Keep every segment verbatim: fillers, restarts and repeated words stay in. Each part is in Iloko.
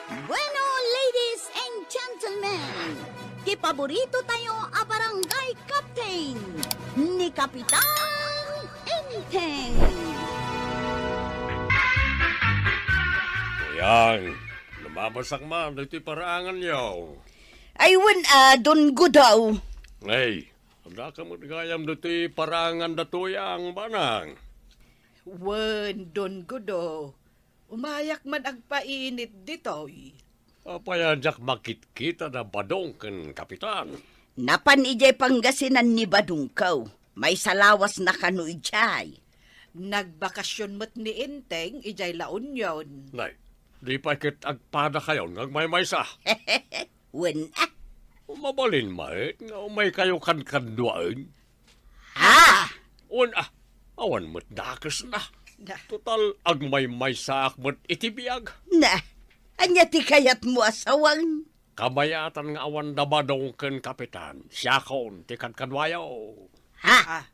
Bueno, ladies and gentlemen, ti paborito tayo a barangay captain, ni Kapitan Enteng. Tuyang, lumabasak man ditoy paraanganyo. Ay, wen, a, Don Gudaw. Ay, adda ka met gayam ditoy paraangan da Tuyang, Banang. Wen, Don Gudaw. Umayak man agpainit ditoy. Apay a diak makitkita da Badong ken Kapitan? Napan idiay Pangasinan ni Badongko. Maysa lawas na kano idiay. Nagbakasyon met ni Enteng idiay La Union. Nay, di pay ket agpadakayon nga agmaymaysa? Wen, a. Mabalin met nga umaykayo kadkaduaen? Ha? Wen, a, awan met dakesna. Na. Total, agmaymaysaak met iti biag. Na, ania ti kayatmo a sawang? Kabayatan nga awan da Badong ken Kapitan, siakon ti kadkaduayo. Ha? Ah.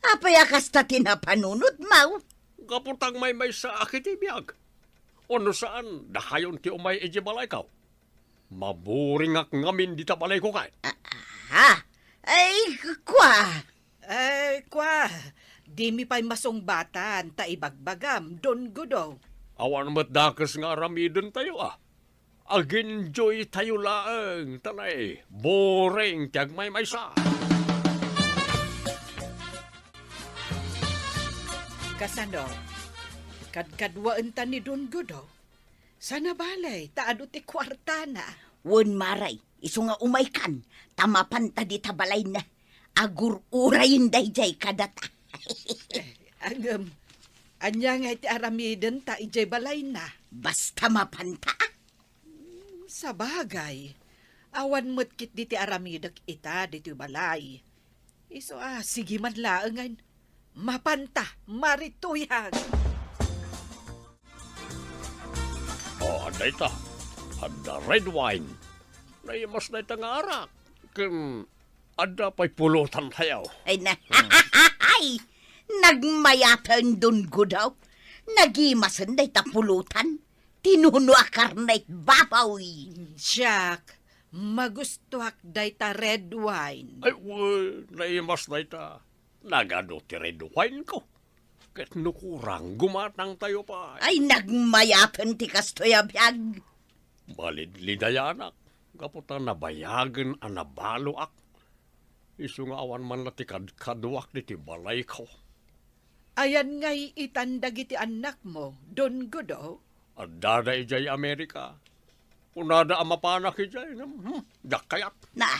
Apay a kasta ti napanunotmo? Gapu ta agmaymaysaak iti biag. Wenno saan, dakayon ti umay idiay balayko. Maburingak ngamin dita balayko kay. Ah, ah. Ay, kua. Ay, kua. Dimi pay masungbatan ta ibagbagam, Don Gudaw. Awan met dakes nga aramidentayo, a. Ag-enjoy tayo laeng, ta nay, boring ti agmaymaysa. Kasano? Kadkaduaenta ni Don Gudaw? Sana balay, ta adu ti kuartana. Wen, Maray, isu nga umaykan, ta mapanta dita balayna. Agur-urayen daydiay kadata. Eh, ngem, ania ngay ti aramidenta idiay balayna? Basta mapanta. Sabagay, awan met ketdi ti aramidek ita ditoy balay. Isu a, sige man laengen. Mapanta, Mari Tuyang. O, adda ita. Adda red wine. Naimas dayta nga arak. Ken adda pay pulutantayo. Ay na. Hmm. Ay! Nagmayaten, Don Gudaw. Nagimasen dayta pulutan. Tinuno a karne iti baboy. Siak, magustoak dayta red wine. Ay, wen, naimas dayta. Nagadu ti red wine ko. Ket no kurang, gumatangtayo pay. Ay, nagmayaten ti kastoy a biag. Malidlidayanak, gapu ta nabayagen a nabaloak. Isu nga awan man la ti kadkaduak ditoy balayko. Ayan ngay itan dagiti annakmo, Don Gudaw? Addada idiay Amerika. Kunada a mapanak idiay, ngem, hmm, diak kayat. Na,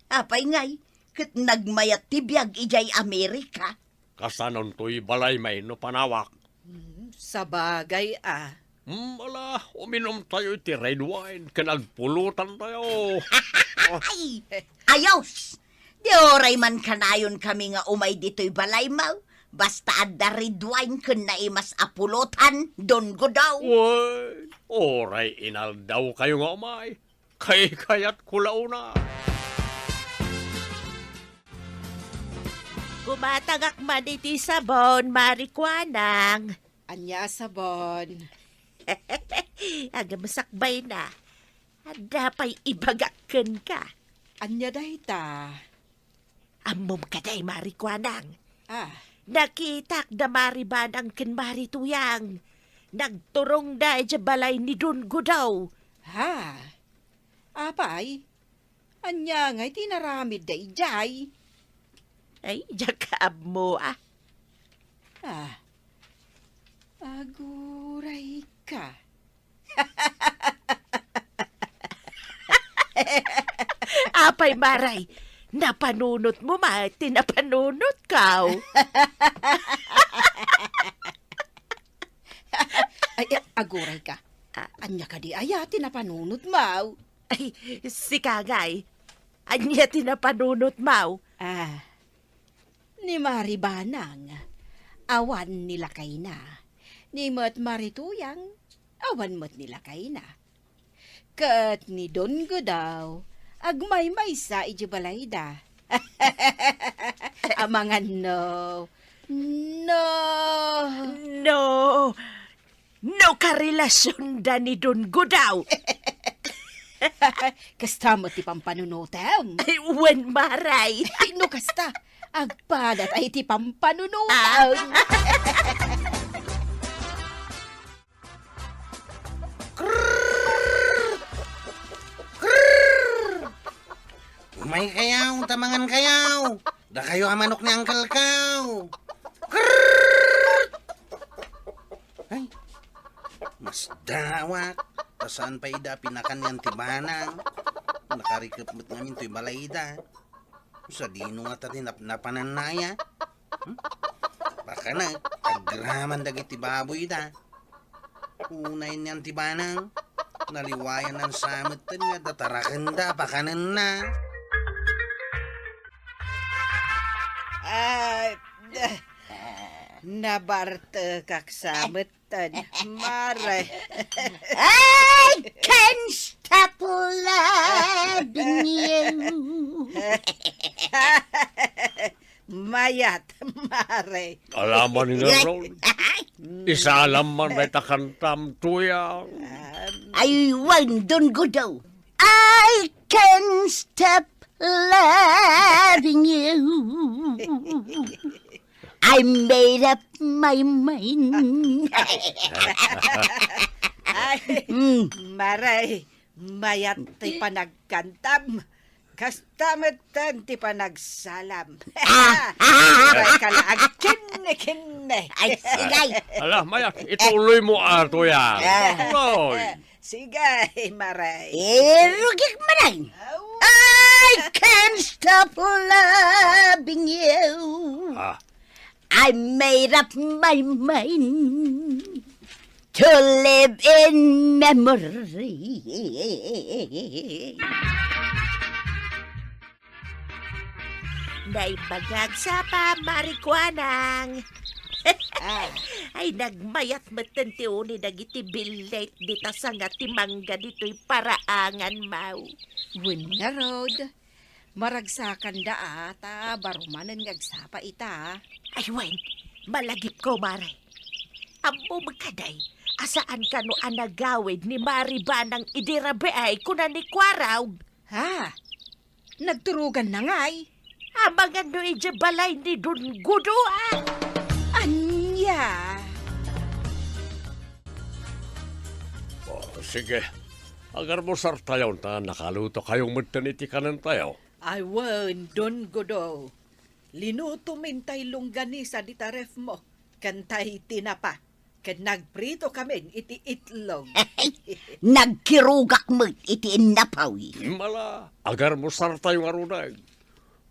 apay ngay, ket nagmayat ti biag idiay Amerika? Kasanontoy balaymi no panawak? Hmm, sabagay a. Hmm, ala, uminumtayo iti red wine ken agpulotantayo. Ay, ayos! Di uray man kanayon kami nga umay ditoy balaymo, basta adda red wine ken naimas a pulotan, Don Gudaw. Wen, uray inaldawkayo nga umay. Kaykayatko la una. Gumatangak man iti sabon, Mari Kuanang. Ania a sabon? Agam sakbay na. Adda pay ibagak kenka. Ania dayta? Ammom kadi, Mari Kuanang? Ah. Nakitak da Mari Banang ken Mari Tuyang. Nagturongda idiay balay ni Don Gudaw. Ha? Apay? Ania ngay ti inaramidda idiay? Ay, diak ammo, a. Ah. Agurayka. Apay, Maray, napanunotmo met ti napanunotko? Ay, ay, agurayka. Ah. Ania kadi aya ti napanunotmo? Ay, sika ngay. Ania ti napanunotmo? Ah, ni Mari Banang, awan ni lakayna. Ni met Mari Tuyang, awan met ni lakayna. Ket ni Don Gudaw, agmaymaysa idiay balayda. Amangan no. No. No. No karelasionda ni Don Gudaw. Kasta met ti pampanunotem? Ay, wen, Maray. Ay, no kasta, agpadat ay ti pampanunotem. Ah. Umay kayaw, ta mangan kayaw. Dakayo a manok ni Uncle Kaw. Ay, masdaawak. Ta saan pay ida pinakan ni Auntie Banang. Nakarikep met ngamin toy balayda. Sadino ngata ti napnapananna aya? Hmm? Pakanek, agraman dagiti baboyda. Unay ni Auntie Banang, naliwayan sa metten nga datarakenda pakanenna. Ah, nabartekak sa metten, Maray. I can't stop loving you. Mayat, Maray. Alaman ni Ron. Isalam man dayta kantam, Tuyang. Ay, wen, Don Gudaw. I can't stop loving you. I made up my mind. Ay, Mm. Maray, mayat ti panagkantam. Kasta metten ti panagsalam. Ah, ah, ah. Ay, kala, agkinne-kinne. Ay, sige. Ala, Mayat, ituloy mo ato yan. Ah. Tuloy. Sige, Maray. Irugik man ay. Aw. I can't stop loving you. Ah. I made up my mind to live in memory. Naimbagak sa pamarijuanang. Ah. Ay, nagmayat metten ti uni dagiti billit dita sanga ti mangga ditoy paraangan, maw. Wen ngarud, maragsakanda a, ta baro manen nga agsapa ita. Ay, wen, malagipko, Maray. Ammom kadi, a saan kano a nagawid ni Mari Banang idi rabii, kuna ni Kuarog. Ha? Nagturoganna ngay? Amangan no idiay balay ni Don Gudo, a. Ania? Oh, sige. Agarmusartayo ta nakalutokayo metten iti kanentayo. Ay wen, Don Gudo. Linutom intay longganisa dita refmo, ken tay tinapa. Ket nagpritokamin iti itlog. Nagkirugak met iti innapaw. Mala, agarmusartayo ngaruden.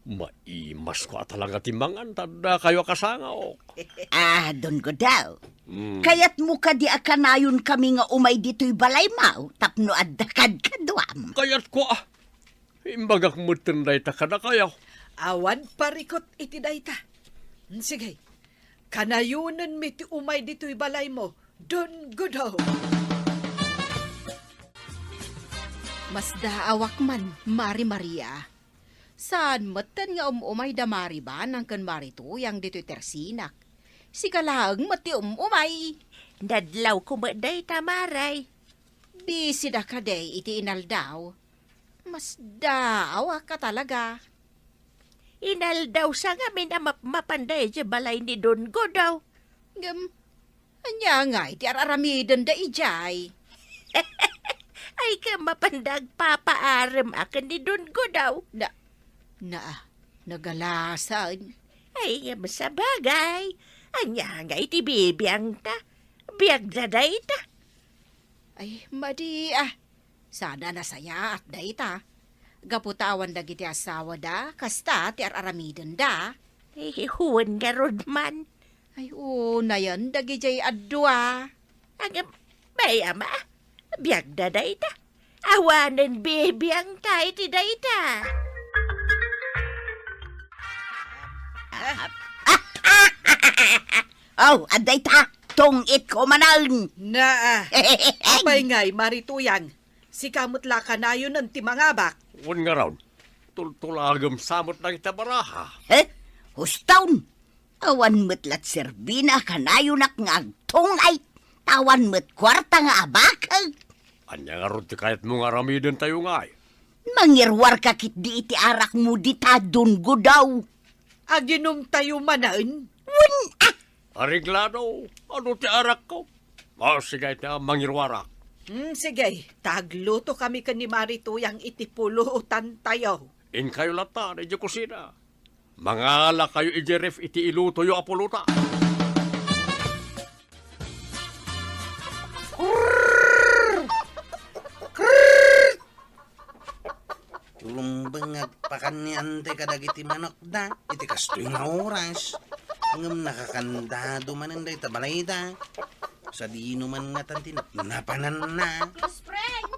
Maimasko a talaga ti mangan ta addakayo a kasangaok. Ah, Don Gudaw. Mm. Kayatmo kadi a kanayonkami nga umay ditoy balaymo tapno adda kadkaduam? Kayatko a. Imbagak metten dayta kadakayo. Awan parikut iti dayta. Sige, kanayonenmi ti umay ditoy balaymo, Don Gudo. Masdaawak man, Mari Maria. Saan metten nga um-umay da Mari Banang ken Mari Tuyang ditoy tersinak. Sika laeng met ti um-umay. Nadlawko met dayta, Maray. Bisida kadi iti inaldaw? Masdaawak a talaga. Inaldaw sa ngamin a mapmapanda idiay balay ni Don Godaw. Ngem, ania ngay ti ar-aramidenda idiay? Ay, ket mapanda agpapaarem a ken ni Don Godaw. Na, na, nagalasan. Ay, ngem sabagay. Ania ngay ti bibiangta? Biagda dayta. Ay, madi, a. Saan a nasayaat dayta. Gapu ta awan dagiti asawada, kasta ti ar-aramidenda. Eh, wen ngarud man. Ay, unayen dagidiay a dua. Ngem, bay-am a, biagda dayta. Awanen bibiangta iti dayta. Oh, adda ita, tungitko manen. Na, a. Apay ngay, Mari Tuyang, sika met la kanayonen ti mangabak. Wen ngarud, tultulagem sa met dagita baraha. Eh? Husto! Awan met la ti serbina a kanayonak nga agtungit. awan met kuarta nga abakek. Ania ngarud ti kayatmo nga aramidentayo ngay? Mangiruarka ketdi iti arakmo dita, Don Gudaw. Aginumtayo manen? Wen, ah! Areglado, adu ti arakko? O, sige, ita, mangiruarak. Hmm, sige, ta aglutokami ken ni Mari Tuyang iti pulutantayo. Inkayo latta, idiay kusina. Mangalakayo idiay ref iti ilutoyo a pulutan. Lumbeng nga agpakan ni Ante kadagiti manokda iti kastoy nga oras. Ngem nakakandado manen dayta balayda. Sadino man ngatan ti napnapananna. Close friend!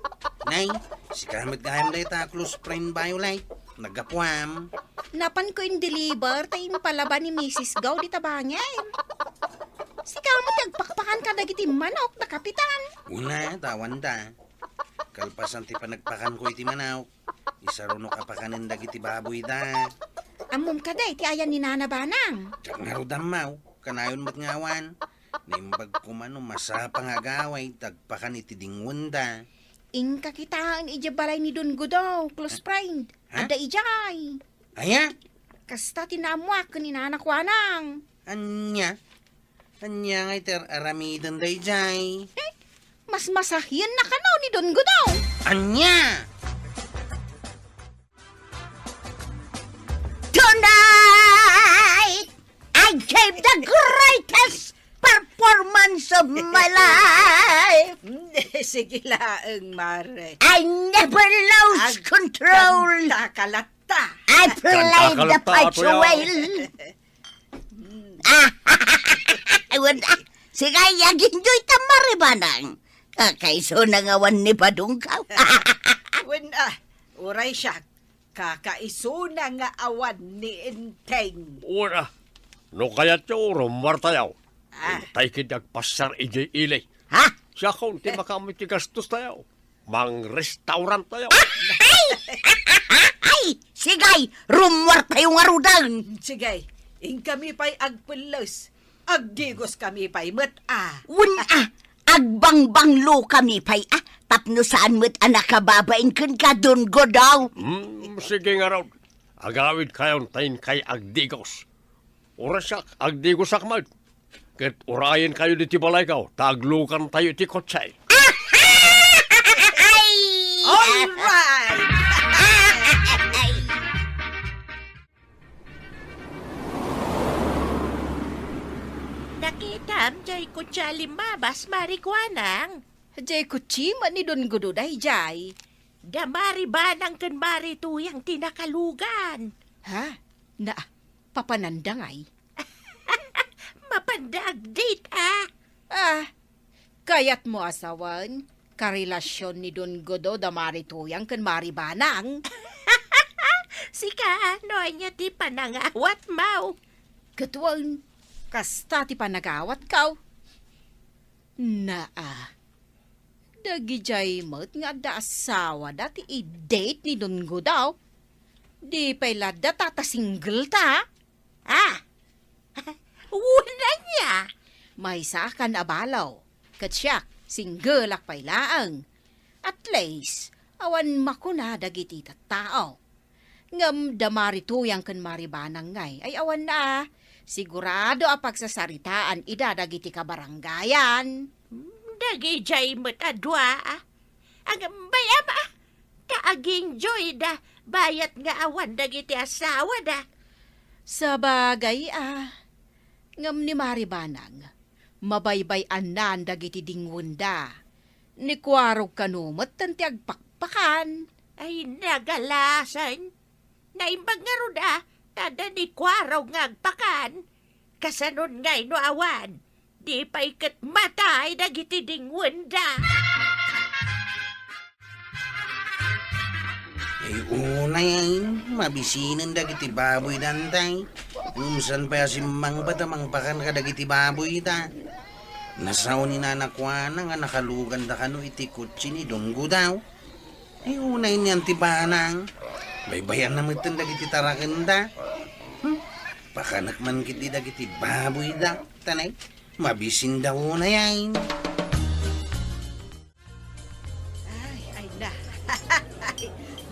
Nay, sika met gayam dayta close friend, Violet. Naggapuam. Napanko in-deliver ta impalaba ni Misis Gaw dita bangir. Sika met ti agpakpakan kadagiti manokda, Kapitan. Una, ta awan da. Kalpasan ti panagpakanko iti manok, isarunok a pakanen dagiti baboyda. Ammom kadi ti ayan ni Nana Banang? Diak ngarud ammo, kanayon met nga awan. Naimbag koma no masapa nga agawid ti agpakan iti dingwenda. Inka kitaen idiay balay ni Don Gudaw, close friend. Ha? Adda idiay. Aya? Kasta ti naammoak ken ni Nana Kuanang. Ania? Ania ngay ti ar-aramidenda idiay? Eh, mas masahienna kano ni Don Gudaw. Ania? Tonight, I gave the greatest performance of my life. Sige laeng, Mare. I never lost control. Agkanta ka latta. I played the part well. Ah, awan, ah. Sige, agingga ita, Mari Banang. Kakaisuna nga awan ni Badong Gaw. Wen, ah, uray siak, kakaisuna nga awan ni Enteng. Wen, ah, no kayatyo, rummuartayo. Ah. Intay ketdi agpassar idiay ili. Ha? Siakon ti makaammo iti gastostayo. Mangrestauranttayo. Ay! Ay! Sige, rummuartayo ngaruden. Sige, inkami pay agpelles. Agdigoskami pay met, a. Wen, a, agbangbanglokami pay, a, tapno saan met a nakababain kenka, Don Gudaw. Hmm, sige ngarud. Agawidkayon ta inkay agdigos. Uray siak, agdigosak met. Ket urayenkayo ditoy balayko, ta aglukantayo iti kotse. All right! Nakitam diay kotse a limmabas, Mari Kuanang? Diay kotse met ni Don Gudo daydiay. Da Mari Banang ken Mari Tuyang ti nakalugan. Ha? Na, papananda ngay? Mapanda agdate, a? Ah, kayatmo a sawen, karelasion ni Don Gudo da Mari Tuyang ken Mari Banang? Sika, no ania ti panangawatmo? Ket wen, kasta ti panagawatko. Naa, dagidiay met nga adda asawada ti i-date ni Don Gudo. Di pay la adda ta, ta single ta. Ah! Wen ania? Maysakan a balo. Ket siak, singgelak pay laeng. At least, awan makuna dagiti tattao. Ngem da Mari Tuyang ken Mari Banang ngay, ay awan a, sigurado a pagsasaritaan ida dagiti kabarangayan. Dagidiay met a dua, a. Ngem bay-am, a, ta aginjoyda, bayat nga awan dagiti asawada. Sabagay, a, ngem ni Mari Banang, mabaybay-annan dagiti dingwenda. Ni Kuarog kano metten ti agpakpakan. Ay, nagalasen. Naimbag ngarud a, ta adda ni Kuarog nga agpakan. Kasanon ngay no awan? Di pay ket matay dagiti dingwenda. Ay, unay, ay, mabisinen dagiti baboyda, intay. Ngem saan pay a simmangpet a mangpakan kadagiti baboyda. Nasao ni Nana Kuana nga nakaluganda kano iti kotse ni Don Gudaw. Ay, unay niyan ti banang. Baybay-anna metten dagiti tarakenda. Hmm? Pakanek man ketdi dagiti baboyda. Tanay, mabisinda unay, ay.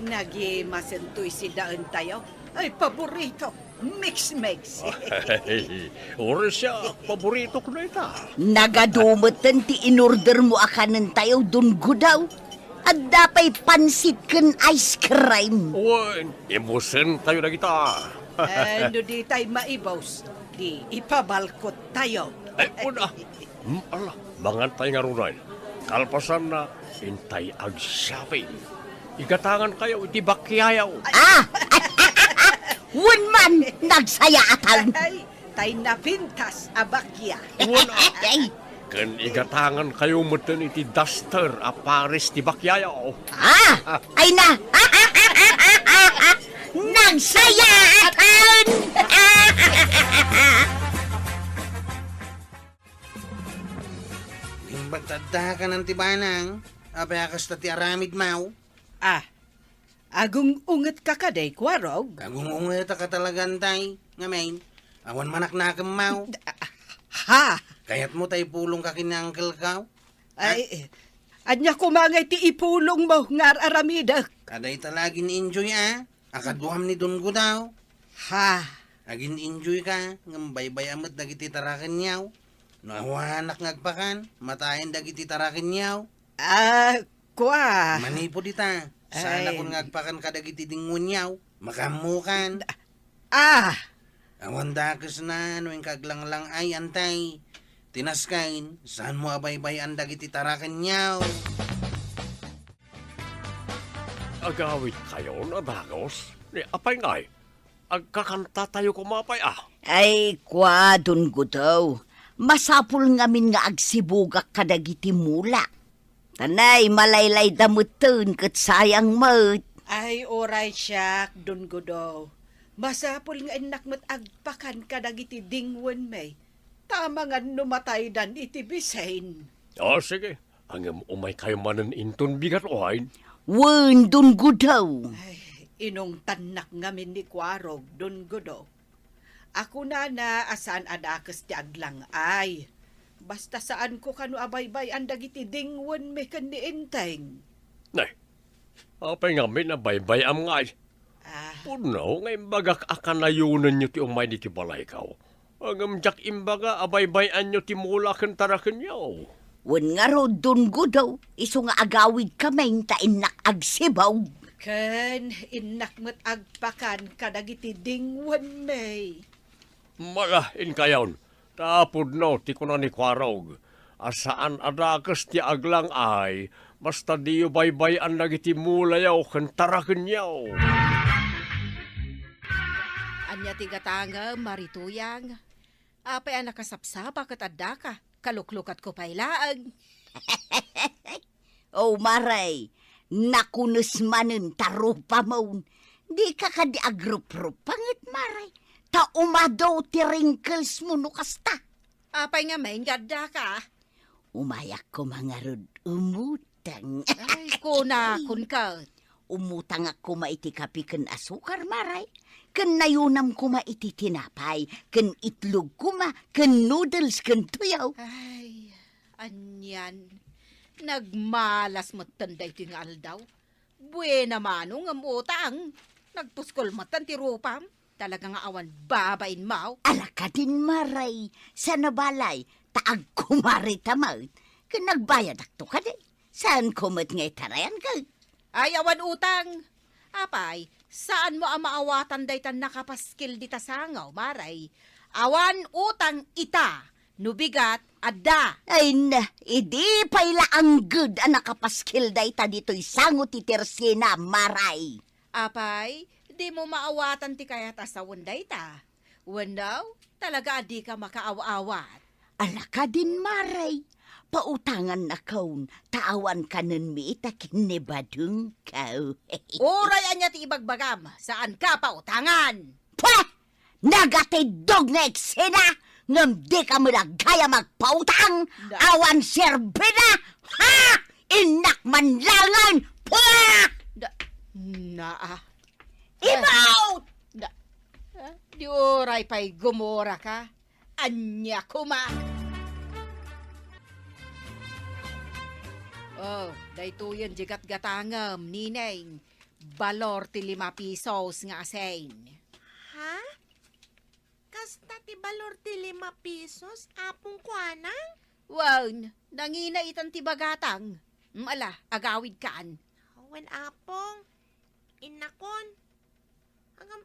Nagimasen toy sidaentayo. Ay, paborito. Mix-mix. Ay, uray siak, paboritok dayta. Nagadu metten ti inordermo a kanentayo, Don Gudaw. Adda pay pansit ken ice cream. Wen, ibusentayo dagita. Eh, no ditay maibus, di ipabalkottayo. Ay, una. Hmm, ala, mangantay ngaruden. Kalpasanna, intay agshopping. Igatangankayo iti bakiayo. Ah! Wen man, nagsayaatan. Ay, tay napintas a bakia. Wen, ah. Ay. Ken igatangankayo metten iti duster a pares ti bakiayo. Ah! Ay na! Nagsayaatan! Imbag ta adda kanan ti banang, apay a kasta ti aramidmo? Ah, agung-ungetka kadi, Kuarog? Agung-ungetak a talaga, tay. Ngamin, awan manaknakemmo. Ha? Kayatmo ta ipulongka ken ni uncle ko? Ay, ania koma ngay ti ipulongmo nga ar-aramidek? Adda ita la agin-enjoy a, a kaduam ni Don Gudaw. Ha? Agin-enjoy ka, ngem baybay-am met dagiti tarakenyo. No awanak nga agpakan, matayen dagiti tarakenyo. Ah, kua. Manipud ita, saanakon nga agpakan kadagiti dingwenyo. Makaammokan. Ah! Awan dakesna no inka aglanglang-ay, tay. Ti nasken, saanmo a baybay-an dagiti tarakenyo. Agawidkayon a dagus? Ni apay ngay? Agkakantatayo koma pay a? Ay, kua, Don Gudaw. Masapul ngamin nga agsibugak kadagiti mula. Tanay, malaylayda metten ket sayang met. Ay, uray siak, Don Gudaw. Masapul nga innak met agpakan kadagiti dingwenmi. Ta amangan no mataydan iti bisin. Ah, sige. Ngem umaykayo manen inton bigat, wen? Wen, Don Gudaw. Ay, inungtannak ngamin ni Kuarog, Don Gudaw. A kunana a saan a dakes ti aglang-ay. Basta saanko kano a baybay-an dagiti dingwenmi ken ni Enteng. Nay, apay ngamin a baybay-am ngay? Ah. Pudno nga imbagak a kanayonenyo ti umay ditoy balayko. Ngem diak imbaga a baybay-anyo ti mula ken tarakenyo. Wen ngarud, Don Gudaw, isu nga agawidkamin ta innak agsibug. Ken innak met agpakan kadagiti dingwenmi. Mala, inkayon, ta pudno ti kuna ni Kuarog, a saan a dakes ti aglang-ay, basta diyo baybay-an dagiti mulayo ken tarakenyo. Ania ti gatangem, Mari Tuyang? Apay a nakasapsapa ket addaka? Kaluklukatko pay laeng. O, Mari, nakunes manen ta rupamon. Dika kadi agruprupanget, Mari, ta umadu ti wrinklesmo no kasta. Apay ngamin nga addaka? Umayak koma ngarud umutang. Ay, kunakon ket. Umutangak koma iti kape ken asukar, Mari. Ken nayonam koma iti tinapay, ken itlog koma, ken noodles, ken tuyo. Ay, anian. Nagmalas metten daytoy nga aldaw. Buena mano ngem utang. Nagpuskol metten ti rupam. Talaga nga awan babainmo. Ala kadin, Mari, saan a balay, ta agkumarita met, ken nagbayadakto kadi. Saanko met nga itarayan ket? Ay, awan utang. Apay, saanmo a maawatan dayta nakapaskil dita sango, Mari? Awan utang ita. No bigat, adda. Ay na, idi pay la angged a nakapaskil dayta ditoy sango ti tersina, Mari. Apay, dimo maawatan ti kayat a sawen dayta? Wenno, talaga a dika makaaw-awat? Ala kadin, Mari, pautangannakon, ta awan kanenmi ita ken ni badengko. Uray ania ti ibagbagam, saanka pautangan. Pweh! Nagatiddog nga eksena, ngem dika met gayam agpautang, awan serbina! Ha! Innak man laengen! Pweh! Da, naa. Ibaw! Da, ah, di uray pay gumuraka. Ania koma? Oh, daytoyen ti gatgatangem, Nineng. Balor ti lima pisos nga asin. Ha? Kasta ti balor ti lima pisos, Apong Kuanang? Wen, nangina itan ti bagatang. Mm, ala, agawidkan. Wen, Apong, innakon. Agam,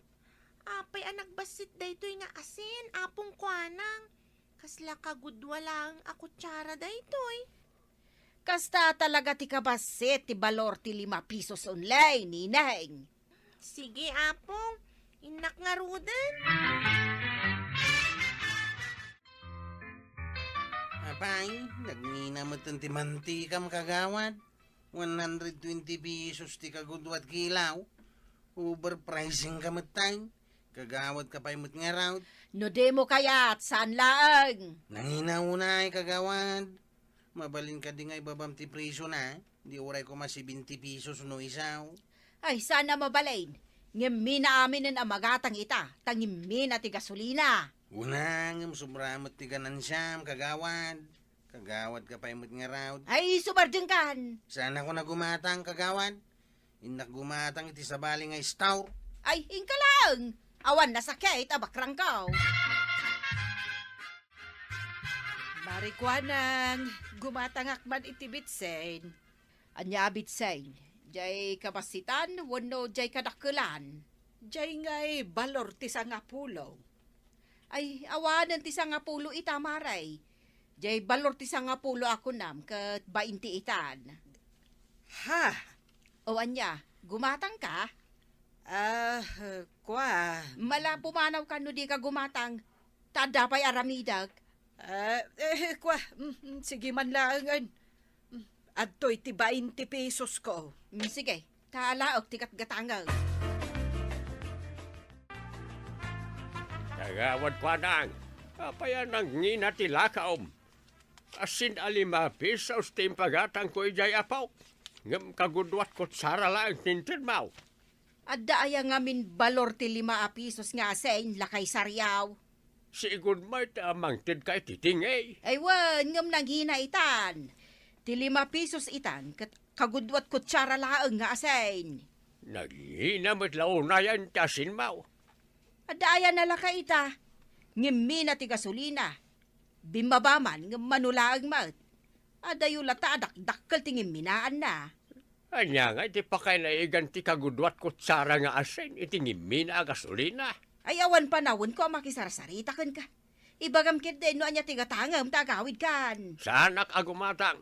apay a nagbassit daytoy nga asin, Apong Kuanang? Kasla kagudua laeng a kutsara daytoy. Kasta talaga ti kabassit ti balor ti lima pisos onlay, Nineng. Sige, Apong. Innak ngaruden. Apay, nagngina met ti mantikam, kagawad. One hundred twenty pesos ti kaguduat kilaw. Overpricing ka met tay. Kagawad ka pay met ngarud. No dimo kayat, saan laeng? Nangina unay, kagawad. Mabalin kadi nga ibabam ti presyo na? Di uray koma seventy pesos no isaw. Ay, saan a mabalin. Ngem mina aminen a magatang ita, ta ngimmina ti gasolina. Una, ngem sobra met ti ganansiam, kagawad. Kagawad ka pay met ngarud. Ay, sumarjengkan. Saan ako nagumatang, kagawad? Innak gumatang iti sabali nga store. Ay, inka laeng. Awan nasakit a bakrangko. Marikuanang, gumatangak man iti bitsen. Ania a bitsen? Jay kabassitan wenno jay kadakkelan? Jay ngay balor ti sangapulo. Ay, awanen ti sangapulo ita, Maray. Jay balor ti sangapulo a kunam ket bainte itan. Ha? O ania, gumatang ka? Ah, kua. Mala pumanaw ka no di ka gumatang. Ta adda pay aramidek. Ah, eh, kua. Mm, mm, sige man laengen. Mm, adtoy ti bainte pesos ko. Mm, sige, ta alaek ti gatgatangek. Kagawad Kuanang, apay a nangina ti lakaom? Asin a lima pesos ti impagatangko idiay apok, ngem kaguduat kutsara laeng ti intedmo. Adda aya ngamin balor ti lima a pisos nga asin, lakay Sariaw? Siigud met a mangtedka iti tingi. Ay wen, ngem nangina itan. Ti lima pisos itan, ket kaguduat kutsara laeng nga asin. Nangina met la unayen ti asinmo. Adda aya nalaka ita? Ngimmina ti gasolina. Bimmaba man, ngem mano laeng met. Adayo latta a dakdakkel ti ngimminaanna. Ania ngay ti pakainaigan ti kaguduat kutsara nga asin iti ngimmina a gasolina? Ay, awan panawenko a makisarsarita kenka. Ibagam ketdi no ania ti gatangem ta agawidkan. Saanak a gumatang.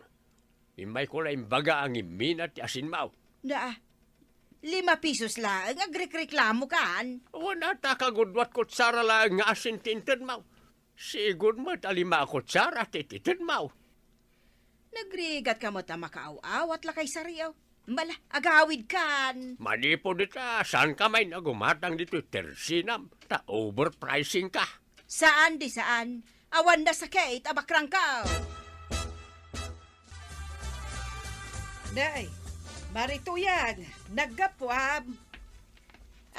Immayko la imbaga a ngimmina ti asinmo. Na, lima pisos laeng, agrikreklamokan. Awan ata kaguduat kutsara laeng nga asin ti intedmo. Siigud met a lima a kutsara ti itedmo. Nagrigatka met a makaaw-awat, lakay Sariaw. Mala, agawidkan. Manipud ita, saanka manen a gumatang ditoy tersenam, ta overpricingka. Saan di saan. Awan nasakit a bakrangko. Nay, Mari Tuyang, naggapuam?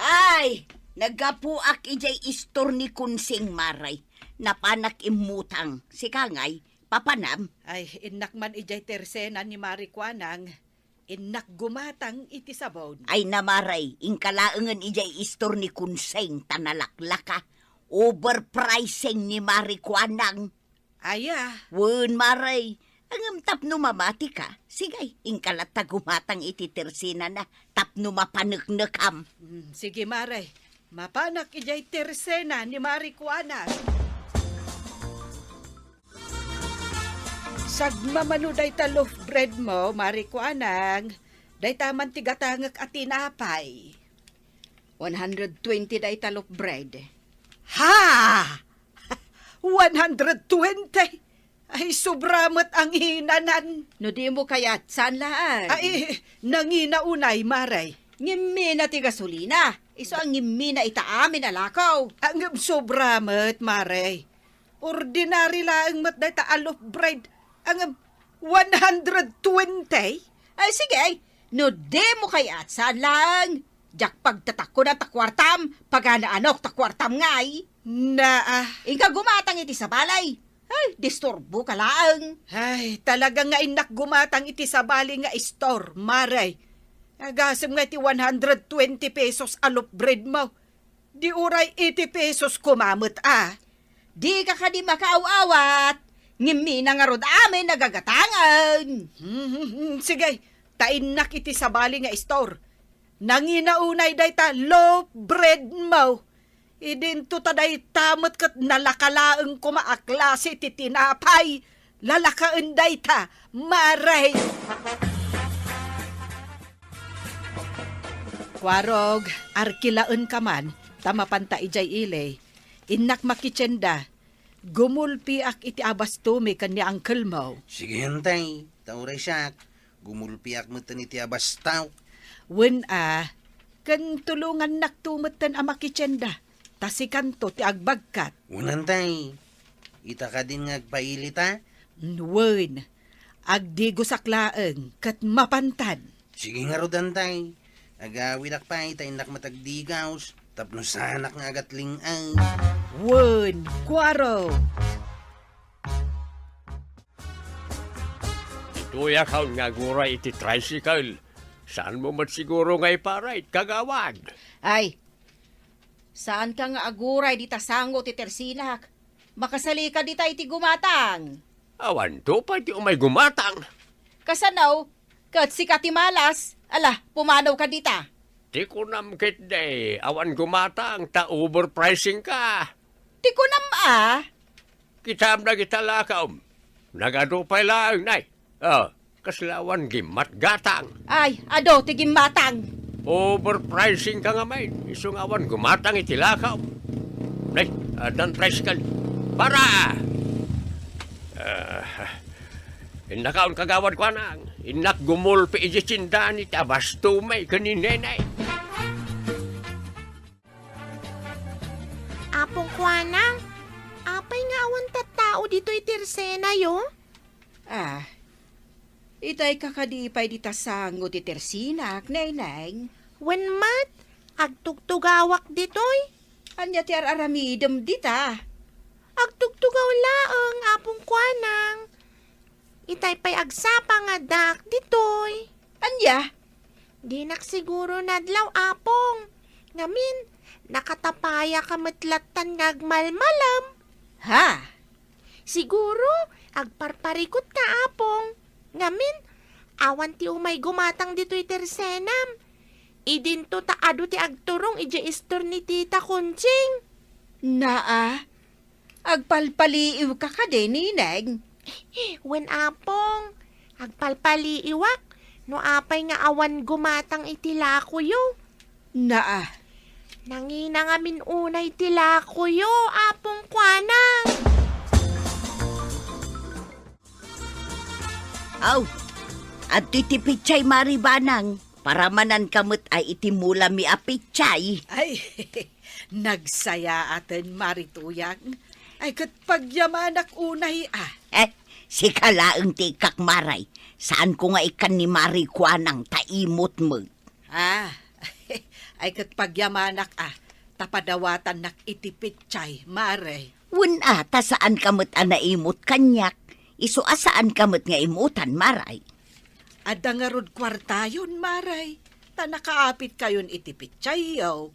Ay, naggapuak idiay istor ni Kunsing, Maray. Napanak immutang. Sika ngay, papanam? Ay, innak man idiay tersena ni Mari Kuanang. Innak gumatang iti sabon. Ay na, Maray, inka laengen idiay istor ni Kunsing ta nalaklaka. Overpricing ni Mari Kuanang. Aya. Wen, Maray. Ngem tapno mamatika, sige, inka latta gumatang iti tersenana tapno mapaneknekam. Mm, sige, Maray. Mapanak idiay tersena ni Mari Kuanang. Sagmamano dayta loaf bread mo, Mari Kuanang. Dayta man ti gatangek a tinapay. One hundred twenty dayta loaf bread. Ha! One hundred twenty? Ay, sobra met ang hinanan. No dimo kayat, saan laeng? Ay, nangina unay, Maray. Ngimmina ti gasolina. Isu a ngimmina ita amin a lakaw. Ah, ngem sobra met, Maray. Ordinary laeng met dayta a loaf bread. Ngem one hundred twenty? Ay, sige. No dimo kayat, saan laeng? Diak pagtatakkonan ta kuartam, paganaanok ta kuartam ngay. Naa. Inka gumatang iti sabali. Ay, disturboka laeng. Ay, talaga nga innak gumatang iti sabali nga istor, Maray. Agasem nga iti one hundred twenty pesos a loaf bread mo. Di uray eighty pesos koma met a. Dika kadi makaaw-awat, ngem mina ngarud amin a gagatangen. Hmm, sige, ta innak iti sabali nga istor. Nangina unay dayta loaf bread mo. Idinto ta dayta met ket nalaka laeng koma a klase ti tinapay. Lalakaen dayta, Mare. Kuarog, arkilaenka man, ta mapanta idiay ili. Innak makitienda. Gumulpiak iti abastomi ken ni uncle mo. Sige, Antay, ta uray siak, gumulpiak metten iti abastok. Wen a, ken tulongannakto metten a makitienda, ta sikanto ti agbagkat. Wen, Antay, ita kadin nga agpailita? Wen, agdigosak laeng ket mapantan. Sige ngarud, Antay. Agawidak pay ta innak met agdigos tapno saanak nga agatling-es. Wen, kuaro. Ditoyak nga aguray iti tricycle. Saanmo met siguro nga iparide, kagawad? Ay, saanka nga aguray dita sango ti tersinak. Makasalika dita iti gumatang. Awanto pay ti umay gumatang. Kasano? Ket sika ti malas. Ala, pumanawka dita. Ti kunam ketdi, awan gumatang ta overpricing ka. Ti kunam a? Kitaem dagita lakaom. Nagadu pay laeng, nay. Oh, kasla awan gimmatgatang. Ay, adu ti gimmatang. Overpricing ka ngamin. Isu nga awan gumatang iti lakaom. Nay, addan tricycle. Para! Ah, innakaon kagawad kuanang. Innak gumulpi iti tiendan iti abastomi ken ni Nenay. Apong kuanang, apay nga awan tattao ditoy tersenayo? Ah, itay ka kadi pay dita sango ti tersinak, Neneng? Wen met, agtugtugawak ditoy. Ania ti ar-aramidem dita? Agtugtugaw laeng, Apong kuanang. Itay pay agsapa nga addaak ditoy. Ania? Dinak siguro nadlaw, Apong. Ngamin, nakatapayaka met lattan nga agmalmalem. Ha? Siguro, agparparikut ka, Apong. Ngamin, awan ti umay gumatang ditoy tersenam. Idinto ta adu ti agturong idiay istor ni Tita Conching. Naa, agpalpaliiwka kadi, Nineng? Wen, Apong, agpalpaliiwak no apay nga awan gumatang iti lakoyo. Naa. Nangina ngamin unay ti lakoyo, Apong kuanang. Aw, adtoy ti pitsay, Mari Banang. Paramananka met a iti mulami a pitsay. Ay, nagsayaaten, Mari Tuyang. Ay, ket pagyamanak unay a. Eh, sika laeng ti ikkak, Maray. Saanko nga ikkan ni Mari kuanang ta imot met. Ah, ay ket pagyamanak a, ta padawatannak iti pitsay, Mare. Wen a, ta saanka met a naimot kaniak, isu a saanka met nga imutan, Maray. Adda ngarud kuartayon, Maray, ta nakaapitkayon iti pitsayyo.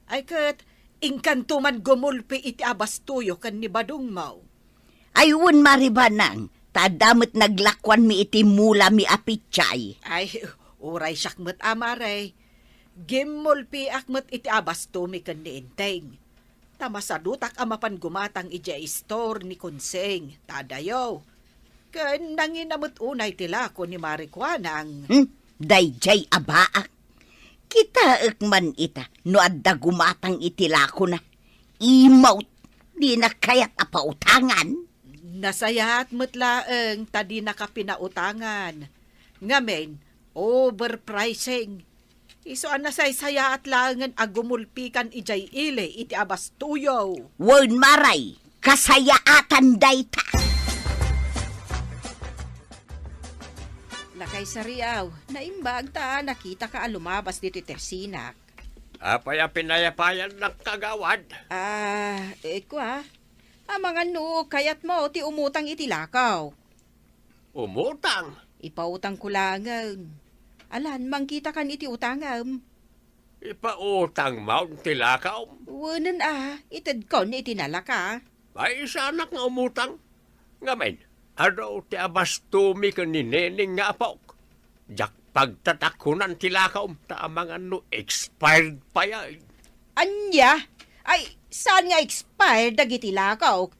Ay ket, inkanto man gumulpi iti abastoyo ken ni badongmo. Ay wen, Mari Banang, ta adda met naglakuanmi iti mulami a pitsay. Ay, uray siak met a, Mare. Gimmulpiak met iti abastomi ken ni Enteng. Ta masadutak a mapan gumatang idiay istor ni Konseng, ta adayo. Ken nangina met unay ti lako ni Mari Kuanang. Hmm? Daydiay a baak. Kitaek man ita no adda gumatang iti lakona. Imot, dina kayat a pautangan. Nasayaat met laeng ta dinaka pinautangan. Ngamin, overpricing. Isu a nasaysayaat laengen a gumulpikan idiay ili iti abastoyo. Wen, Maray, kasayaatan dayta. Nakaisariaw, naimbag ta nakitaka a lumabas ditoy tersinak. Apay a pinayapayannak, kagawad? Ah, eh, kua, amangan no kayatmo ti umutang iti lakaw. Umutang? Ipautangko laengen. Alan, mangkitakan iti utangem. Ipautangmon ti lakawm? Wenen a, itedkon iti nalaka. Ay, saanak nga umutang. Ngamin, adu ti abastomi ken ni Neneng nga apok. Diak pagtatakunan ti lakawm, ta amangan no expired pay. Ania? Ay, saan nga expired dagiti lakaw?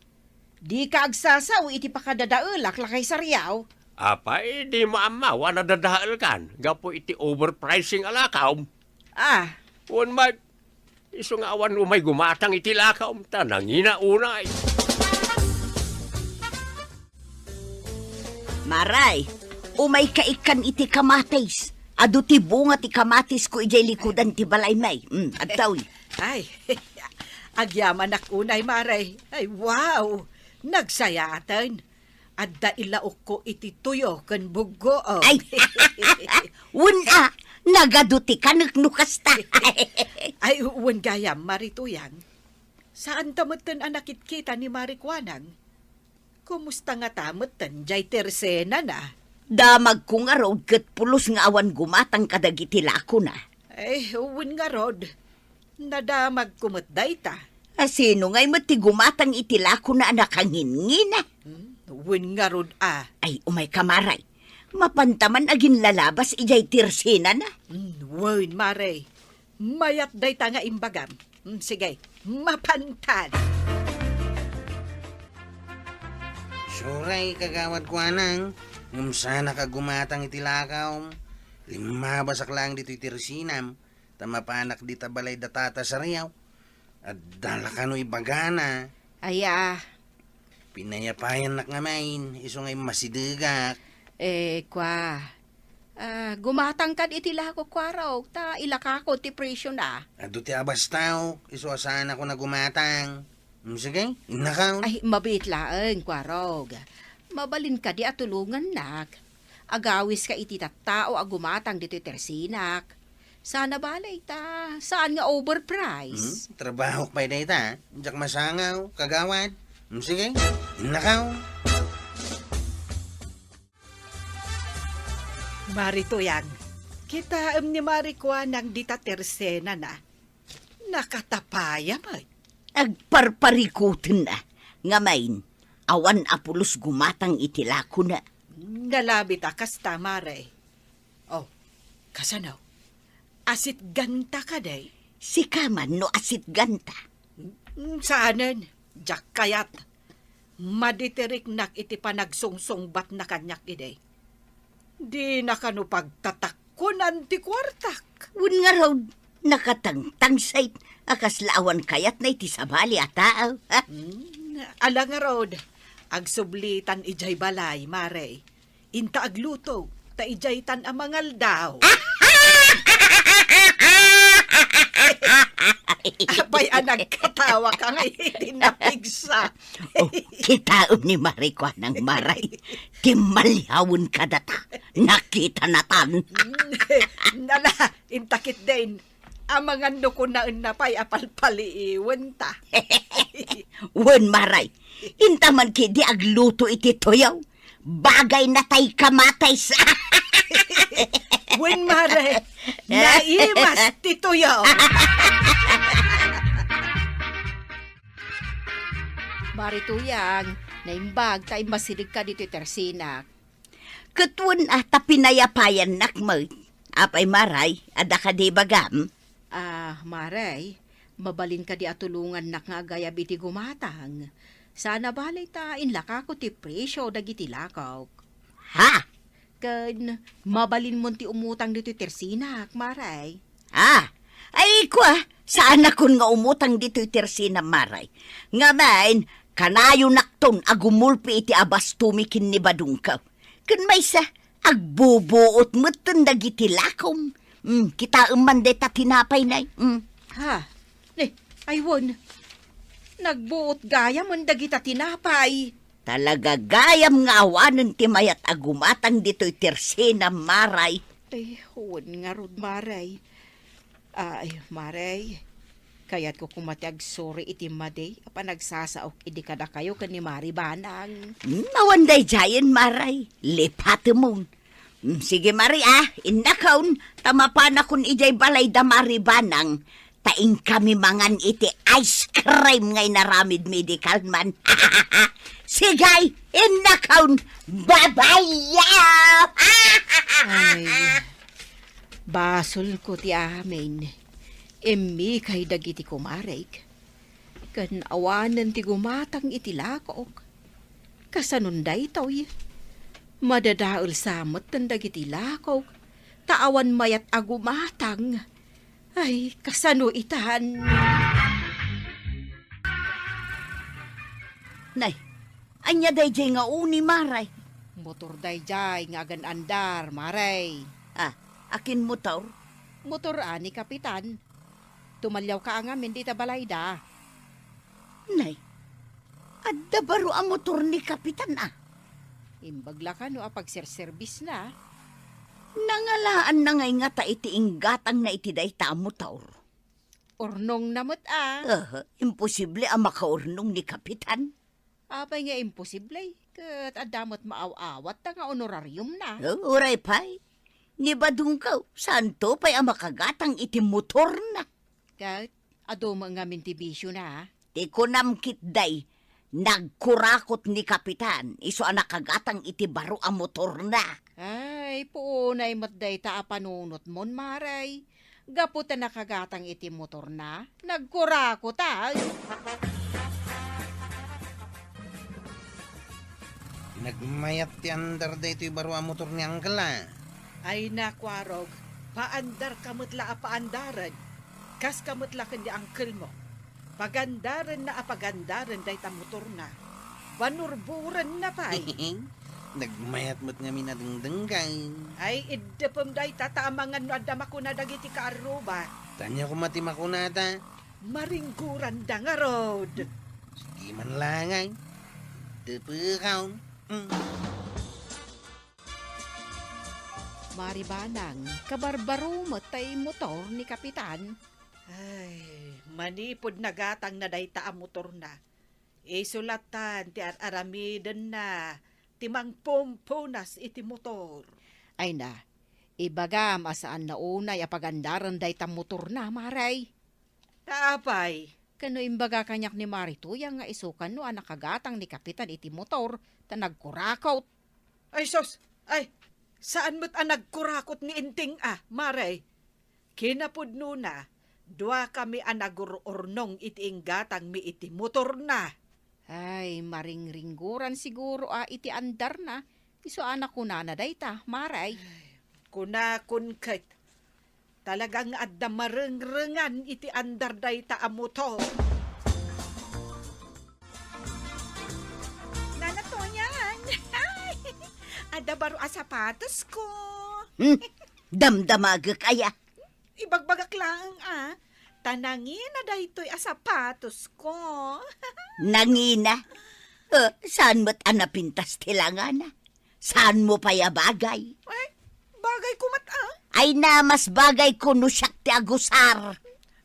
Dika agsasao iti pakadadaelak, lakay Sariaw. Apay, dimo ammo a nadadaelkan gapu iti overpricing a lakawm? Ah. Wen met, isu nga awan umay gumatang iti lakawm, ta nangina unay. Maray, umayka ikkan iti kamatis. Adu ti bunga ti kamatisko idiay likudan ti balaymi. Mm, adtoy. Ay, agyamanak unay, Maray. Ay, wow! Nagsayaaten. Adda ilaokko iti tuyo ken buggook. Ay, wen a, nagadu ti kanek no kasta. Ay, wen gayam, Mari Tuyang. Saanta metten a nakitkita ni Mari Kuanang. Kumusta ngata metten jay tersenana? Damagko ngarud ket pulos nga awan gumatang kadagiti lakona. Ay, wen ngarud. Nadamagko met dayta. A, sino ngay met ti gumatang iti lakona a nakangingina? Hmm, wen ngarud a. Ay, umayka, Maray. Mapanta man aginlalabas idiay tersenana. Hmm, wen, Maray. Mayat dayta nga imbagam. Hmm, sige, mapantan. Sorry, Kagawad Kuanang. Ngem saanak a gumatang iti lakawm. Limmabasak laeng ditoy tersenam. Ta mapanak dita balay da Tata Sariaw. Adda la kano ibagana. Aya. Pinayapayannak ngamin, isu nga immasidegak. Eh, kua. Ah, gumatang kad iti lako, kuarok, ta ilakako ti presiona. Adu ti abastaok, isu a saanakon a gumatang. Mm, sige, innakon. Ay, mabiit laeng, kuarok. Mabalin kadi a tulongannak. Agawiska iti tattao a gumatang ditoy tersenak. Sana balay ta, saan nga overprice? Hmm? Trabahok pay dayta, diak masangaw, kagawad. Hmm, sige, innakaw. Mari Tuyang, kitaem ni Mari Kuanang dita tersenana. Nakatapaya met. Agparparikutenna. Ngamin, awan a pulos gumatang iti lakona. Nalabit a kasta, Mare. Oh, kasano? Asitganta kadi? Sika man no asitganta. Mm, saanen, diak kayat. Maditiriknak iti panagsungsungbatna kaniak idi. Dina kano pagtatakkunan ti kuartak. Wen ngarud, nakatangtangsit a kasla awan kayatna iti sabali a tao, ha? Hmm, ala ngarud, agsublitan idiay balay, Mare. Inta agluto, ta idiaytan a mangaldaw. Apay a nagkatawa ka nga iti napigsa? Oh, kitaem ni Mari Kuanang, Maray. Timmaliawen kadata. Nakitanatan. Nala, intakit din. Amangan no kunaenna pay a palpaliiwenta. Wen, Maray. Inta man ketdi agluto iti tuyo. Bagayna tay kamatis. Wen, Mare, naimas ti tuyo. Mari Tuyang, naimbag ta immasidegka ditoy tersenak. Ket wen a ta pinayapayannak met. Apay, Maray, adda kadi ibagam? Ah, Maray, mabalin kadi a tulongannak nga agayab iti gumatang. Sana balay ta inlakako ti presio dagiti lakok. Ha? Ken mabalinmon ti umutang ditoy tersenak, Maray. Ah, ay, kua, saanakon nga umutang ditoy tersena, Maray. Ngamin, kanayonakton a gumulpi iti abastomi ken ni badongko. Ken maysa, agbubuot metten dagiti lakom. Mm, kitaem man dayta tinapay, nay. Mm. Ha? Ne, ay wen. Nagbuot gayamen dagita tinapay. Talaga gayam nga awanen ti mayat a gumatang ditoy tersena, Maray. Ay, wen ngarud, Maray. Ay, Maray, kayatko koma ti agsuri iti madi a panagsasaok idi kadakayo ken ni Mari Banang. Hmm, awan daydiayen, Maray. Lipatemon. Mm, sige, Mari, ah. Innakon, ta mapanakon idiay balay da Mari Banang. Ta inkami mangan iti ice cream nga inaramid medical man. Sige, innakon, babay! Ay, basolko ti amin. Immikay dagiti kumarek. Ken awanen ti gumatang iti lakok. Kasanon daytoy? Madadael sa metten dagiti lakok, ta awan mayat a gumatang. Ay, kasano itan? Nay, ania daydiay nga uni, Mare? Motor daydiay nga agan-andar, Mare. Ah, akin motor? Motor a ni Kapitan. Tumaliawka a ngamin dita balayda. Nay, adda baro a motor ni Kapitan, a? Imbag la kano a pagserserbisna. Nangalaanna ngay ngata iti inggatangna iti dayta a motor? Urnongna met, a. Aha, imposible a makaurnong ni Kapitan. Apay nga imposible? Ket adda met maaw-awatta nga honorariumna. Oh, uray pay. Ni Badongko, saanto pay a makagatang iti motorna. Ket adu met ngamin ti bisiona, a? Ti kunam ketdi, nagkurakot ni Kapitan, isu a nakagatang iti baro a motorna. Ay, puonay met dayta a panunotmon, Mare. Gapu ta nakagatang iti motorna, nagkurakot, a. Nagmayat ti andar daytoy baro a motor ni Angkel, a. Ay, nakuarog, paandarka met la a paandaren. Kaska met la ken ni Angkelmo. Pagandarenna a pagandaren dayta motorna. Banurburenna pay. Nagmayat met ngamin a dengdenggen. Ay, iddepem dayta ta amangan no adda makuna dagiti kaarruba. Ania koma ti makunata? Maringguranda ngarud. Sige man langay. Iddepekon. Mm. Mari Banang, kabarbaro met tay motor ni Kapitan. Ay, manipud nagatangna dayta a motorna, isu lattan ti ar-aramidenna ti mangpumpunas iti motor. Ay na, ibagam a saanna unay a pagandaren dayta motorna, Mare. Ta apay? Ken no imbaga kaniak ni Mari Tuyang nga isu kano a nakagatang ni Kapitan iti motor ta nagkurakot. Ay sus! Ay, saan met a nagkurakot ni Inting a, Mare? Kinapudnona, duakami a nagur-urnong iti inggatangmi iti motorna. Ay, maringringguran siguro a iti andarna, isu a nakunana dayta, Mare. Ay, kunakon ket, talaga nga adda marengrengan iti andar dayta a motor. Nana Toyang, adda baro a sapatosko. Hmm, damdamagek aya. Ibagbagak laeng a, ta nangina daytoy a sapatosko. Nangina? Eh, saan met a napintas ti langana? Saanmo pay a bagay? Ay, bagayko met a. Ay na, mas bagayko no siak ti agusar.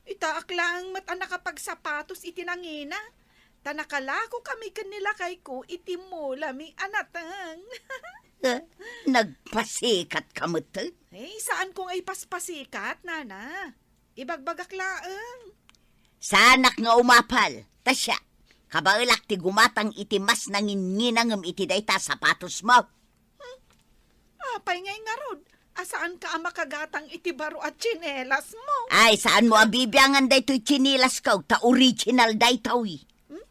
Itaak laeng met a nakapagsapatos iti nangina. Ta nakalakokami ken ni lakayko iti mulami a nateng. Eh, nagpasikatka met? Eh, saanko nga ipaspasikat, nana. Ibagbagak laeng. Saanak nga umapal, ta siak, kabaelak ti gumatang iti mas nanginnginangem iti dayta a sapatosmo. Hmm? Apay ngay ngarud a saanka a makagatang iti baro a tsinelasmo? Ay, saanmo a bibiangan daytoy tsinelas ko, ta original daytoy. Hmm?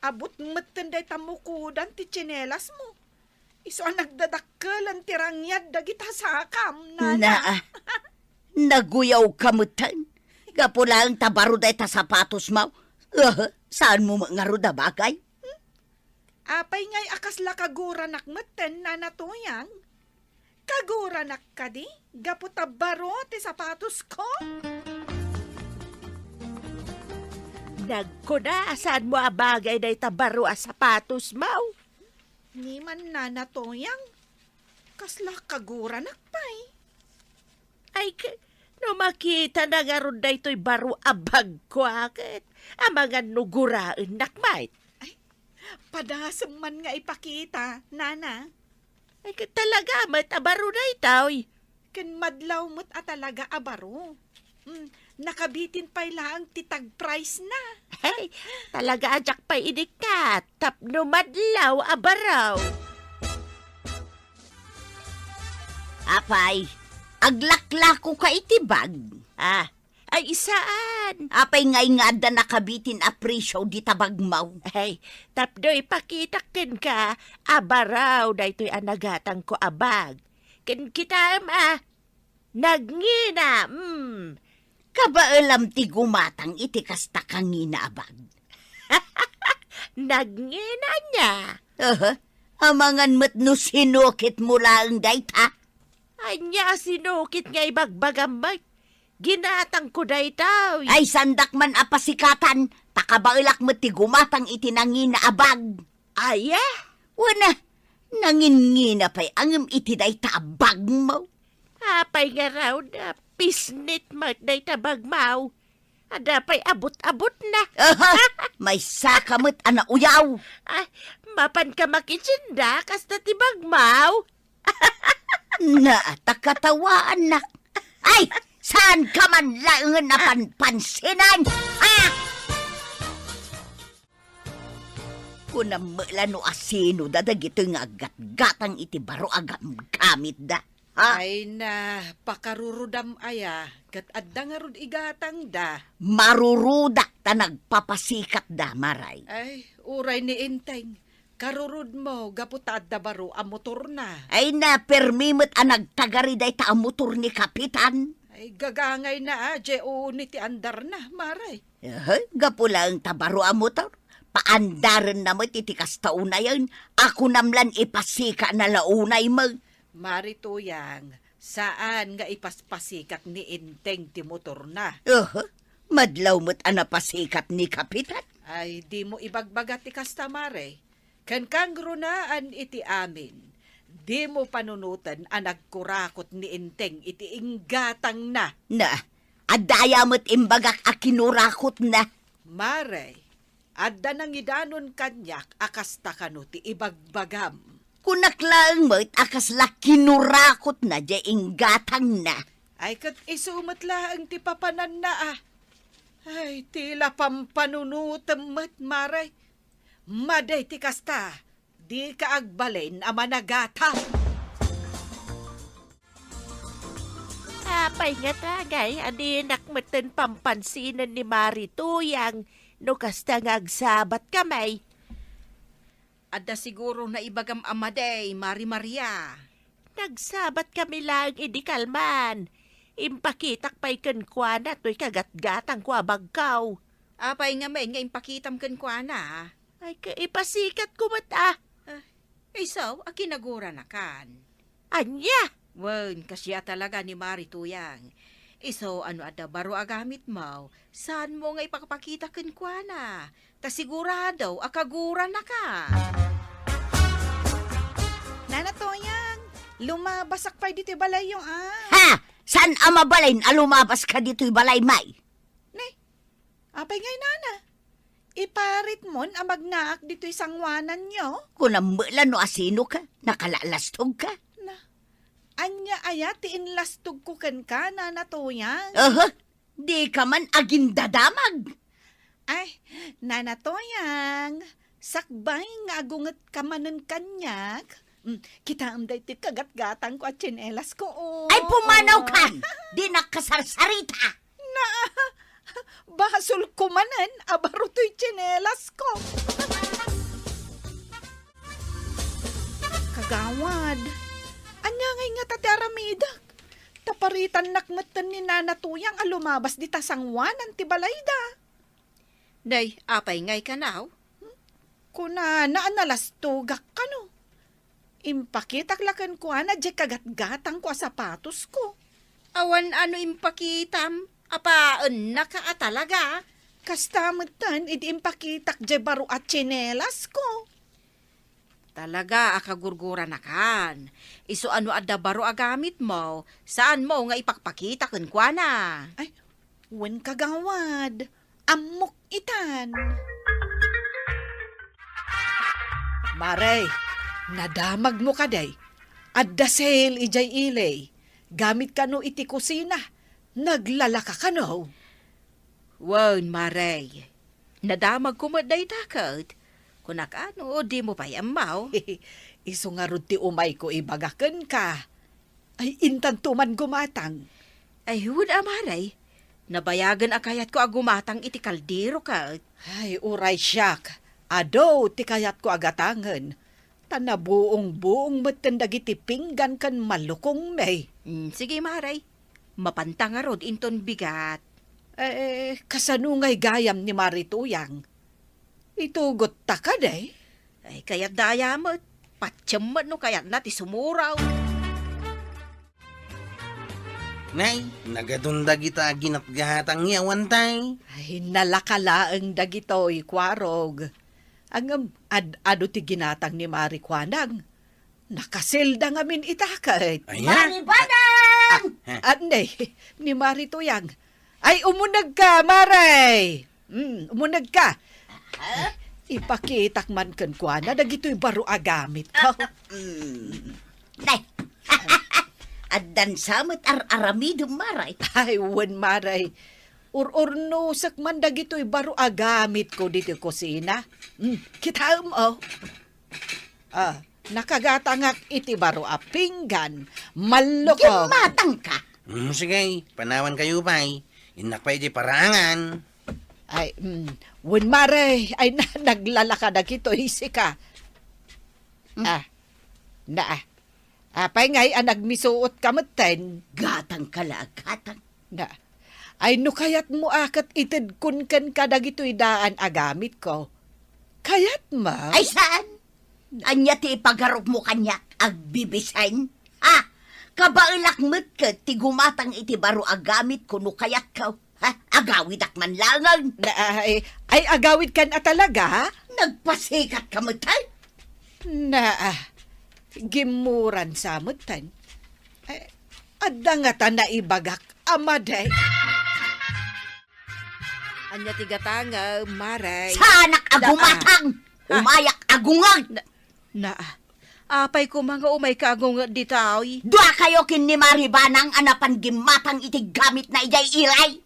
Abut metten dayta mukudan ti tsinelasmo. Isu a nagdadakkelen ti rangyad dagita sakam, nana. Naa, naguyawka metten. Gapu laeng ta baro dayta sapatosmo. Eh, saanmo met ngarud a bagay? Hmm? Apay ngay a kasla kaguranak metten, Nana Toyang? Kaguranak kadi gapu ta baro ti sapatosko? Nagkuna a saanmo a bagay dayta baro a sapatosmo. Ni man, Nana Toyang, kasla kaguranak pay. Ay, k-, no makitana ngarud daytoy baro a bagko a ket, amangan no guraennak met. Ay, padasem man nga ipakita, nana. Ay, ket talaga met a baro daytoy. Ken madlaw met a talaga a baro. Hmm, nakabitin pay laeng ti tag price na. Ay, talaga a diak pay idi ket tapno madlaw a baro. Apay, aglaklako ka iti bag? Ah, ay, saan? Apay ngay nga adda nakabitin a presyo dita bagmo? Ay, tapno ipakitak kenka a baro daytoy a nagatangko a bag. Ken kitaem a, nagngina, mm. Kabaelam ti gumatang iti kasta kangina a bag? Nagngina ania? Aha. Amangan met no sinukitmo laeng dayta. Ania a sinukit nga ibagbagam met? Ginatangko daytoy. Ay, saandak man a pasikatan, ta kabaelak met ti gumatang iti nangina a bag. Aya? Wen a, nangingina pay a ngem iti dayta a bagmo. Apay ngarud a pisnit met dayta bagmo? Adda pay abut-abutna. Aha! Maysaka met a nauyaw. Ah, mapanka makitienda kasta ti bagmo? Na, ta katawaannak. Ay, saanka man laengen a panpansinan? Ah! Kunam met la no asino da dagitoy nga aggatgatang iti baro a gamgamitda. Ha? Ay na, pakarurudam aya, ket adda ngarud igatangda. Marurudak ta nagpapasikatda, Maray. Ay, uray ni Enteng, karurudmo gapu ta adda baro a motorna. Ay na, permi met a nagtagari dayta a motor ni Kapitan. Ay, gagangayna a, diay uuni ti andarna, Maray. Ehe, gapu laeng ta baro a motor. Paandarenna met iti kasta unayen, a kunam lan ipasikana la unay met. Mari Tuyang, saan nga ipaspasikat ni Enteng ti motorna. Aha, madlaw met a napasikat ni Kapitan. Ay, dimo ibagbaga ti kasta, Mare. Ken kangrunaan iti amin, dimo panunoten a nagkurakot ni Enteng iti inggatangna. Na, adda aya met imbagak a kinurakotna? Mare, adda nangidanon kaniak a kasta kano ti ibagbagam. Kunak laeng met a kasla kinurakotna diay inggatangna. Ay, ket isu met laeng ti papananna a. Ay, ti la pampanunotem met, Mare. Madi ti kasta, dika agbalin a managata. Apay ngata ngay a dinak metten pampansinen ni Mari Tuyang no kasta nga agsabatkami? Adda siguro naibagam a madi, Mari Maria. Nagsabatkami laeng idi kalman. Impakitak pay kenkuana toy kagatgatangko a bagko. Apay ngamin nga impakitam kenkuana? Ay, ka-, ipasikatko met a. Ah, isu a kinaguranakan. Ania? Wen, kasia talaga ni Mari Tuyang. Isu a no adda baro a gamitmo, saanmo nga ipakpakita kenkuana. Ta sigurado a kaguranaka. Nana Tuyang, lumabasak pay ditoy balayyo, ah. Ha! Saan a mabalin a lumabaska ditoy balay, May? Ne, apay ngay, nana? Iparitmon a magnaak ditoy sangoananyo? Kunam met la no asinoka, nakalalastogka. Na, ania aya ti inlastogko kenka, Nana Tuyang? Aha, dika man agindadamag. Ay, Nana Tuyang, sakbay nga agungetka manen kaniak. Mm, kitaem daytoy kagatgatangko a tsinelasko, oh. Ay, pumanawka! Oh. Dinak kasarsarita! Na, basolko manen a baro toy tsinelasko. Kagawad, ania ngay ngata ti aramidek? Ta paritannak metten ni Nana Tuyang a lumabas dita sangoanan ti balayda. Day, apay ngay kanaw? Kunana a nalastogak kano. Impakitak la kenkuana diay kagatgatangko a sapatosko. Awan a no impakitam, apaennaka a talaga. Kasta metten idi impakitak diay baro a tsinelasko. Talaga a kagurguranakan. Isu a no adda baro a gamitmo, saanmo nga ipakpakita kenkuana. Ay, wen, kagawad. Ammok itan. Mare, nadamagmo kadi? Adda sale idiay ili. Gamit kano iti kusina. Naglalaka kano. Wen, Mare. Nadamagko met dayta ket. Kunak a no dimo pay ammo. Isu ngarud ti umayko ibaga kenka. Ay, intanto man gumatang. Ay, wen a, Mare. Nabayagen a kayatko a gumatang iti kaldero ket. Ay, uray siak. Adu ti kayatko a gatangen. Ta nabuong-buong metten dagiti pinggan ken malukongmi. Mm, sige, Mare. Mapanta ngarud inton bigat. Eh, kasano ngay gayam ni Mare Tuyang? Itugotta kadi? Ay, kayatda aya met. Patiem met no kayatna ti sumuraw. Nay, nagadun dagita ginatgatang yawan tay. Ay, nalaka laeng dagitoy, Kuarog. Ngem, ad-adu ti ginatang ni Mare Kuanang. Nakaselda ngamin ita ket. Aya? Mare Banang! Ah, ah, ne, ni Mare Tuyang. Ay, umunegka, Mare! Mm, umunegka. Ah? Ipakitak man kenkuana dagitoy baro a gamitko. Ah, ah, mm. Nay. Addan sa met ar-aramidem, Mare. Ay, wen, Mare. Ur-urnosek man dagitoy baro a gamitko ditoy kusina. Mm, kitaem, oh. Ah, nakagatangak iti baro a pinggan. Malluko. Gimmatangka. Mm, sige, panawankayo pay. Innak pay iti paraangan. Ay, mm, wen, Mare. Ay, na, naglalaka dagitoy sika. Mm. Ah, na, ah. Apay ngay a nagmisuotka metten? Gatangka la a gatang. Na, ay no kayatmo a ket itedkon kenka dagitoy daan a gamitko. Kayatmo? Ay, saan? Ania ti ipagarupmo kaniak? Agbibisen? Ha? Kabaelak met ket ti gumatang iti baro a gamitko no kayatko. Ha? Agawidak man laengen. Na, ay, ay, agawidkan a talaga? Nagpasikatka metten? Na, ah, gimmuran sa metten. Eh, adda ngata naibagak a madi. Ania ti gatangem, Mare? Saanak a gumatang! Ah. Umayak a gunget! Na, na, apay koma nga umayka a gunget ditoy? Duakayo ken ni Mare Banang a napan gimmatang iti gamitna idiay ili.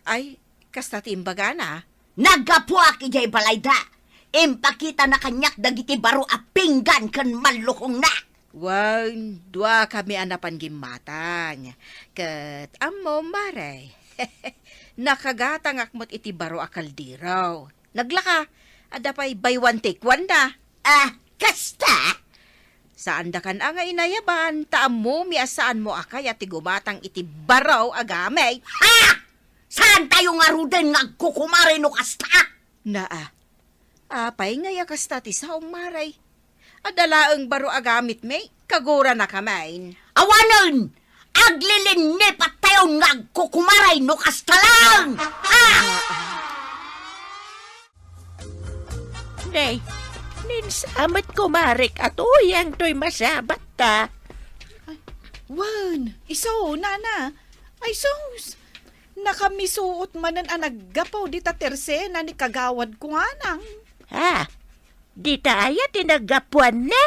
Ay, kasta ti imbagana? Naggapuak idiay balayda. Impakitana kaniak dagiti baro a pinggan ken mallukongna. Wen, duakami a napan gimmatang. Ket ammom, Mare. Nakagatangak met iti baro a kaldero. Naglaka, adda pay buy one take one na. Ah, kasta? Saandakan a nga inayaban, ta ammomi a saanmo a kayat ti gumatang iti baro a gamit. Ha? Saantayo ngaruden nga agkukumare no kasta? Naa. Apay ngay a kasta ti saom, Mare? Adda laeng baro a gamitmi, kaguranakami. Awanen! Aglilinnipattayon nga agkukumaray no kasta laeng! Ah! Nay, ninsamet kumarek a tuyang toy masabatta. Ay, wen, isu, nana. Ay, sus! Nakamisuot manen a naggapu dita tersena ni Kagawad Kuanang. Ha? Dita aya ti naggapuanna?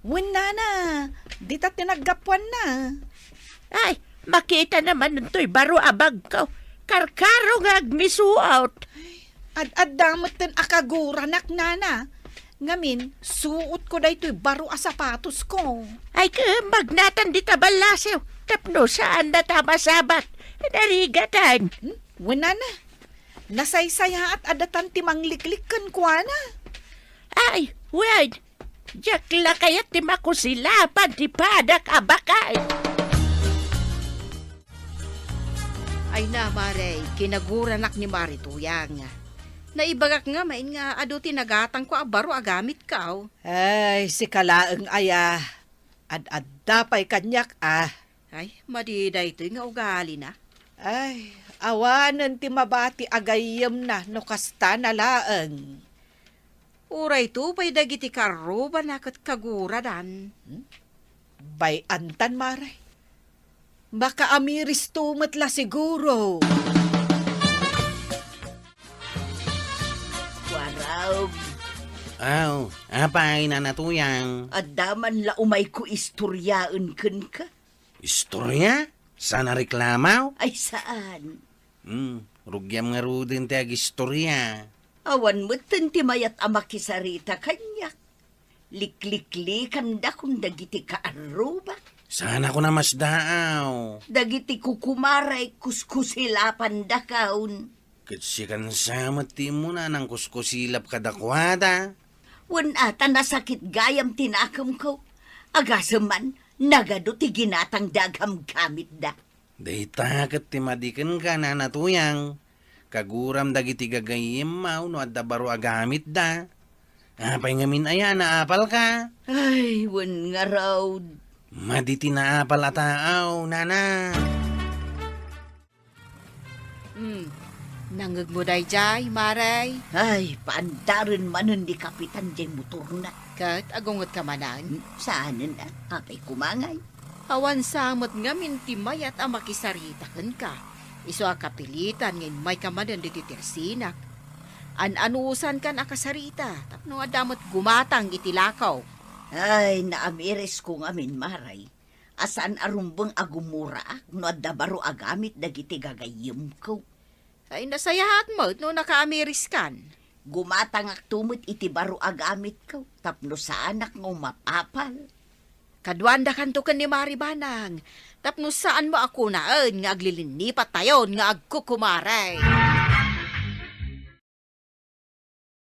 Wen, nana, dita ti naggapuanna. Ay, makitana manen toy baro a bagko. Karkaro nga agmisuot. Ad-adda metten a kaguranak, nana. Ngamin, suotko daytoy baro a sapatosko. Ay, ket magnatan dita ballasiw. Tapno saannata a masabat. Narigatan. Hmm? Wen, nana. Nasaysayaat a datan ti mangliklik kenkuana. Ay, wen, diak la kayat ti makusilapan ti padak a baket. Ay na, Mare, kinaguranak ni Mare Tuyang. Naibagak ngamin nga adu ti nagatangko a baro a gamitko. Ay, sika laeng aya. Ad-adda pay kaniak a. Ay, madi daytoy nga ugalina. Ay, awanen ti mabati a gayyemna no kasta na laeng. Uray to pay dagiti karrubana ket kaguradan. Hmm? Bay-antan, Mare. Makaamiristo met la siguro. Kuarog. Aw, apay, Nana Tuyang? Adda man la umayko istoriaen kenka. Istorya? Saan a reklamo? Ay, saan. Hmm, rugiam ngaruden ti agistorya. Awan metten ti mayat a makisarita kaniak. Likliklikandakon dagiti kaarrubak. Saan a kuna masdaaw? Dagiti kukumaray kuskusilapandakon. Ket sikan sa met ti immuna nangkuskusilap kadakuada. Wen a ta nasakit gayam ti nakemko. Agasem man, nagadu ti ginatangda a gamgamitda. Dayta ket ti madi kenka, Nana Tuyang. Kaguram dagiti gagayyemmo no adda baro a gamitda. Apay ngamin aya, naapalka? Ay, wen ngarud. Madi ti naapal a taaw, Nana. Hmm. Nangngegmo daydiay, Maray? Ay, paandaren manen ni Kapitan diay motorna. Ket agungetka manen? Hmm, saanen a, apay kumangay. Awan sa met ngamin ti mayat a makisarita kenka. Isu a kapilitan nga immayka manen ditoy tersinak. An-anusankan a kasarita tapno adda met gumatang iti lakaw. Ay, naamirisko ngamin, Maray. A saan a rumbeng a gumuraak no adda baro a gamit dagiti gagayyemko. Ay, nasayaat met no nakaamiriskan. Gumatangakto met iti baro a gamitko tapno saanak nga umapapal. Kaduandakanto ken ni Mari Banang tapno saanmo a kunaen nga aglilinnipattayon nga agkukumare.